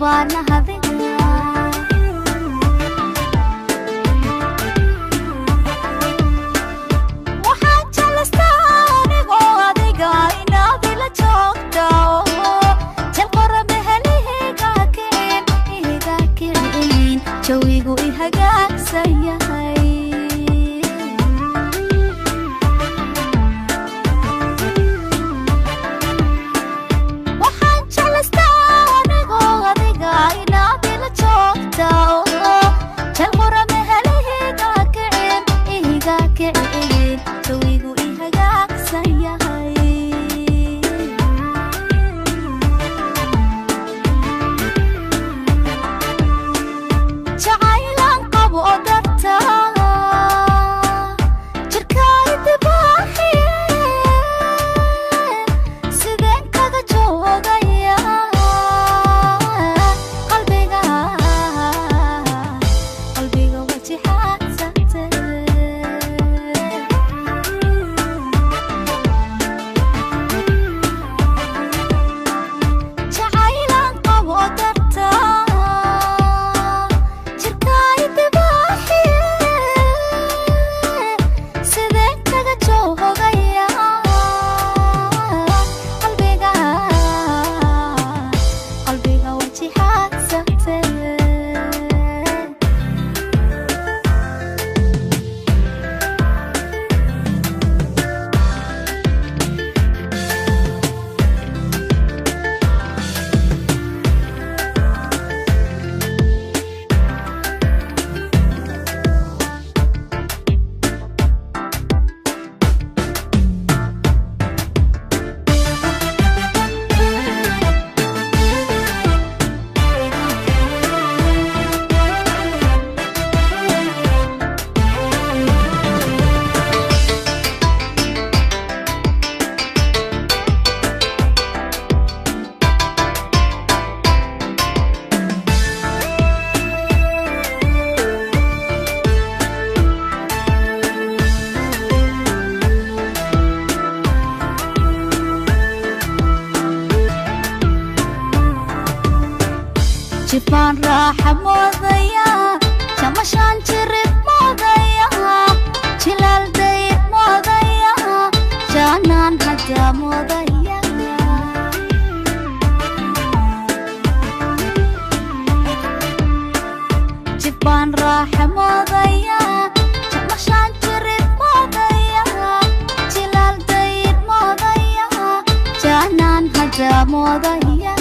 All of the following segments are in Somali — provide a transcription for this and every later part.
Baanahadiga waxaan jeclaystaa anigoo adiga inaad ila joogto. Jalqora mehelihiga kicin, iga kicin, jawigu i hagaagsan yahay. Waxaan jeclaystaa anigoo adiga inaad ila joogto. Jalqora mehelihiga kicin, iga kicin, jawigu i hagaagsan yahay. Jacaylan qabo darta jirka idibaaxiye, sideen kaga joogaya qalbiga, qalbiga wajixaadsate. Jacaylan qabo darta jirka idibaaxiye, sideen kaga joogaya qalbiga, qalbiga wajixaadsate. Jifaan raaxa moodaya, jamashaan jirib moodaya, jilaal dayr moodaya, jaanaan hadda moodaya. Jifaan raaxa moodaya, jamashaan jirib moodaya, jilaal dayr moodaya, jaanaan hadda moodaya.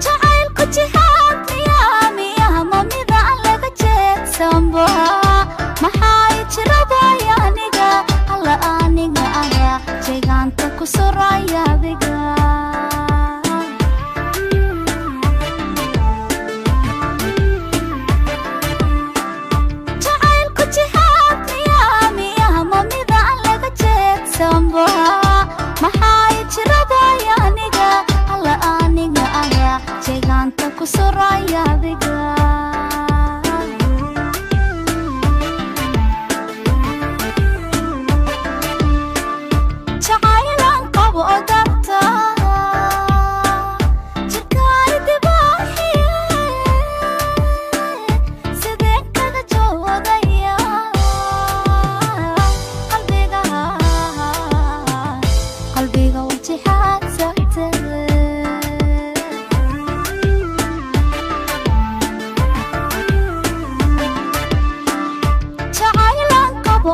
Jacaylku jihaad miyaa, miyaa ma midaan laga jeedsanba? Maxay jirabaya aniga, alla aniga ayaa jeegaanta ku suraya adiga. Jacaylku jihaad miyaa, miyaa ma midaan laga jeedsanba? Maxay jirabaya aniga, alla aniga ayaa jeegaanta ku suraya adiga. Jacaylan qabo darta jirka idibaaxiye, sideen kaga joogaya qalbiga, qalbiga wajixaadsate. Jacaylan qabo.